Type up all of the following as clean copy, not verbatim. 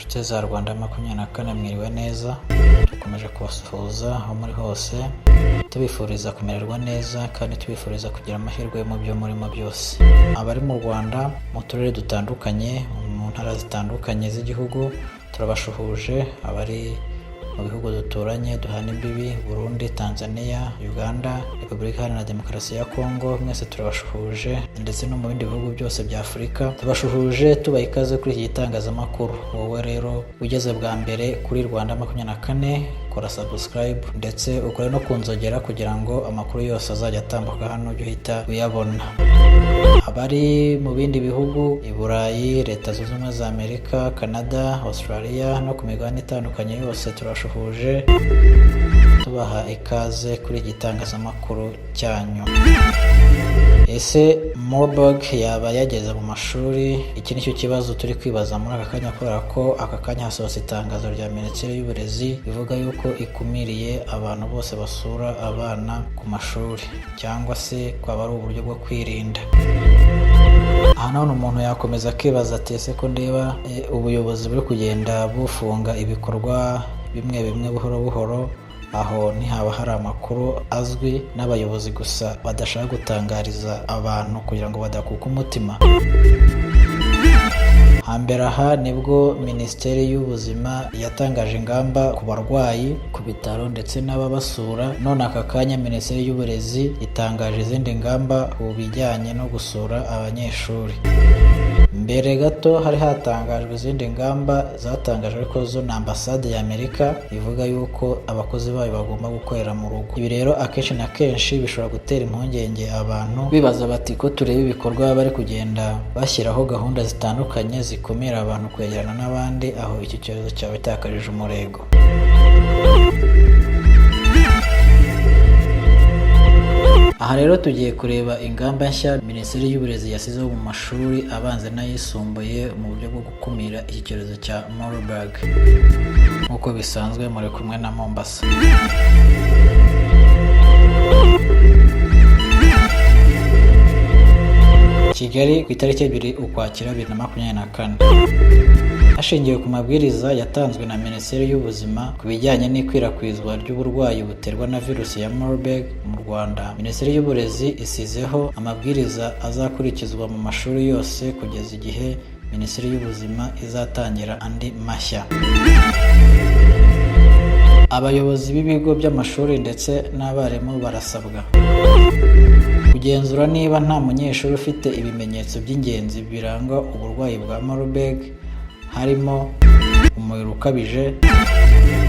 Inshuti za Rwanda 24, mwiriwe neza. Dukomeje kubasuhuza aho muri hose, tubifuriza kumererwa neza kandi tubifuriza kugira amahirwe mu byo murimo byose. Abari mu Rwanda, mu turere dutandukanye, mu ntara zitandukanye z'igihugu, turabashuhuje. Abari mu bihugu duturanye duhana imbibi, Burundi, Tanzania, Uganda, Repubulika Iharanira Demokarasi ya Kongo, mwese turabashuhuje, ndetse no mu bindi bihugu byose bya Afurika tubashuhuje, tubaha ikaze kuri iki gitangazamakuru. Wowe rero ugeze bwa mbere kuri Rwanda 24, kora subscribe ndetse ukore no ku nzogera kugira ngo amakuru yose azajya atambuka hano ujye uhita uyabona. Abari mu bindi bihugu, i Burayi, Leta Zunze Ubumwe za Amerika, Canada, Australia no ku migabane itandukanye yose, turashuhuje, tubaha ikaze kuri iki gitangazamakuru cyanyu. Ese Marburg yaba yageze mu mashuri? Iki nicyo kibazo turi kwibaza muri aka kanya, kubera ko aka kanya hasohotse itangazo rya Minisiteri y'Uburezi rivuga yuko ikumiriye abantu bose basura abana ku mashuri, cyangwa se kwaba ari uburyo bwo kwirinda. Aha none umuntu yakomeza akibaza ati: "Ese ko ndeba ubuyobozi buri kugenda bufunga ibikorwa bimwe bimwe buhoro buhoro, aho ntihaba hari amakuru azwi n'abayobozi gusa badashaka gutangariza abantu kugira ngo badakuka umutima?" Hambere aha nibwo Minisiteri y'Ubuzima yatangaje ingamba ku barwayi ku bitaro ndetse n'ababasura. None aka kanya Minisiteri y'Uburezi itangaje izindi ngamba ku bijyanye no gusura abanyeshuri. Mbere gato hari hatangajwe izindi ngamba zatangajwe ariko zo na Ambasade ya Amerika, ivuga yuko abakozi bayo bagomba gukorera mu rugo. Ibi rero akenshi na kenshi bishobora gutera impungenge abantu, bibaza bati: "Ko tureba ibikorwa bari kugenda bashyiraho gahunda zitandukanye zikumira abantu kwegerana n'abandi, aho iki cyorezo cyaba gitakarije umurego?" Aha rero tugiye kureba ingamba nshya Minisiteri y'Uburezi yasizeho mu mashuri abanza n'ayisumbuye mu buryo bwo gukumira iki cyorezo cya Marburg. Nk'uko bisanzwe, muri kumwe na Mombasa. Kigali, ku itariki 2 Ukwakira 2024. Hashingiwe ku mabwiriza yatanzwe na Minisiteri y'Ubuzima ku bijyanye n'ikwirakwizwa ry'uburwayi buterwa na virusi ya Marburg mu Rwanda, Minisiteri y'Uburezi isizeho amabwiriza azakurikizwa mu mashuri yose kugeza igihe Minisiteri y'Ubuzima izatangira andi mashya. Abayobozi b'ibigo by'amashuri ndetse n'abarimu barasabwa kugenzura niba nta munyeshuri ufite ibimenyetso by'ingenzi biranga uburwayi bwa Marburg, harimo umuriro ukabije,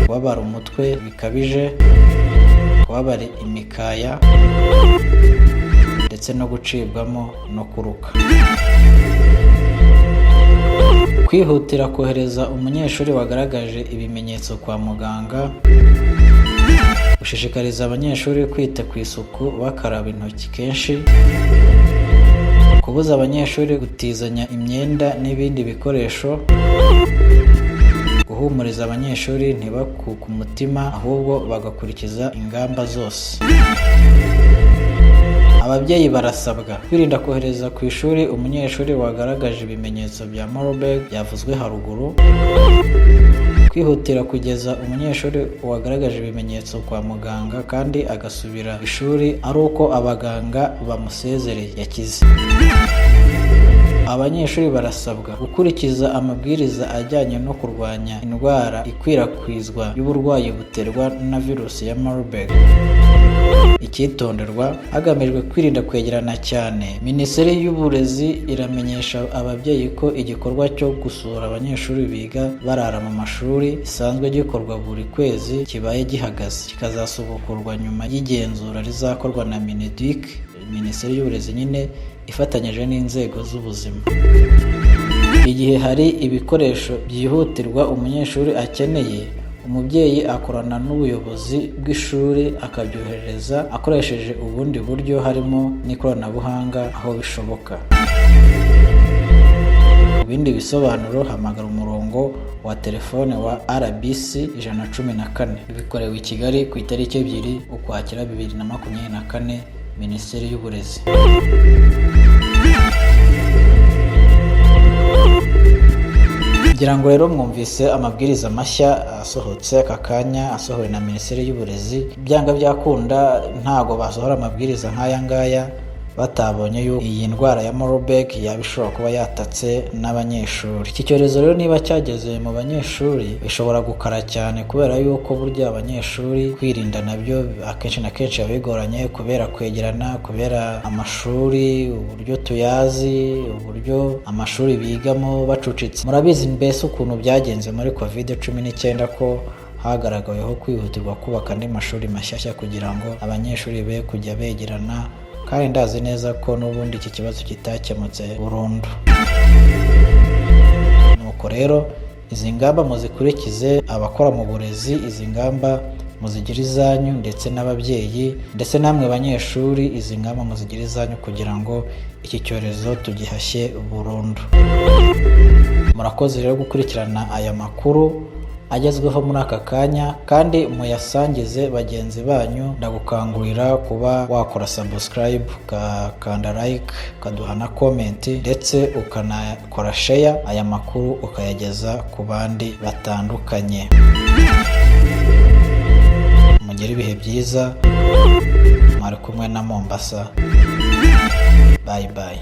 kubabara umutwe bikabije, kubabara imikaya ndetse no gucibwamo no kuruka. Kwihutira kohereza umunyeshuri wagaragaje ibimenyetso kwa muganga. Gushishikariza abanyeshuri kwita ku isuku bakaraba intoki kenshi. Kubuza abanyeshuri gutizanya imyenda n'ibindi bikoresho. Guhumuriza abanyeshuri ntibakuke umutima, ahubwo bagakurikiza ingamba zose. Ababyeyi barasabwa kwirinda kohereza ku ishuri umunyeshuri wagaragaje ibimenyetso bya Marburg byavuzwe haruguru. Kwihutira kugeza umunyeshuri wagaragaje ibimenyetso kwa muganga kandi agasubira ku ishuri ari uko abaganga bamusezereye yakize. Abanyeshuri barasabwa gukurikiza amabwiriza ajyanye no kurwanya indwara ikwirakwizwa y'uburwayi buterwa na virusi ya Marburg. Icyitonderwa: hagamijwe kwirinda kwegerana cyane, Minisiteri y'Uburezi iramenyesha ababyeyi ko igikorwa cyo gusura abanyeshuri biga barara mu mashuri gisanzwe gikorwa buri kwezi kibaye gihagaze, kikazasubukurwa nyuma y'igenzura rizakorwa na MINEDUC, Minisiteri y'Uburezi nyine, ifatanyije n'inzego z'ubuzima. Igihe hari ibikoresho byihutirwa umunyeshuri akeneye, umubyeyi akorana n'ubuyobozi bw'ishuri akabyohereza akoresheje ubundi buryo, harimo n'ikoranabuhanga aho bishoboka. Ku bindi bisobanuro, hamagara umurongo wa telefone wa RBC 114. Bikorewe i Kigali ku itariki 2 Ukwakira 2024. Minisiteri y'Uburezi. Ngira ngo rero mwumvise amabwiriza mashya asohotse aka kanya, asohowe na Minisiteri y'Uburezi. Byanga byakunda, ntago basohora amabwiriza nk'aya ngaya batabonye yuko iyi ndwara ya Marburg yaba ishobora kuba yatatse n'abanyeshuri. Iki cyorezo rero niba cyageze mu banyeshuri, bishobora gukara cyane, kubera yuko burya abanyeshuri kwirinda nabyo akenshi na kenshi biba bigoranye, kubera kwegerana, kubera amashuri uburyo tuyazi, uburyo amashuri bigamo bacucitse. Murabizi mbese ukuntu byagenze muri COVID-19, ko hagaragaweho kwihutirwa kubaka andi mashuri mashyashya kugira ngo abanyeshuri be kujya begerana. Kandi ndazi neza ko n'ubundi iki kibazo kitakemutse burundu. Nuko rero izi ngamba muzikurikize. Abakora mu burezi, izi ngamba muzigire izanyu, ndetse n'ababyeyi, ndetse namwe banyeshuri, izi ngamba muzigire izanyu kugira ngo iki cyorezo tugihashye burundu. Murakoze rero gukurikirana aya makuru agezweho muri aka kanya, kandi muyasangize bagenzi banyu. Ndagukangurira kuba wakora subscribe, ukakanda like, ukaduha na comment, ndetse ukanakora share, aya makuru ukayageza ku bandi batandukanye. Mugire ibihe byiza. Mwari kumwe na Mombasa. Bye bye.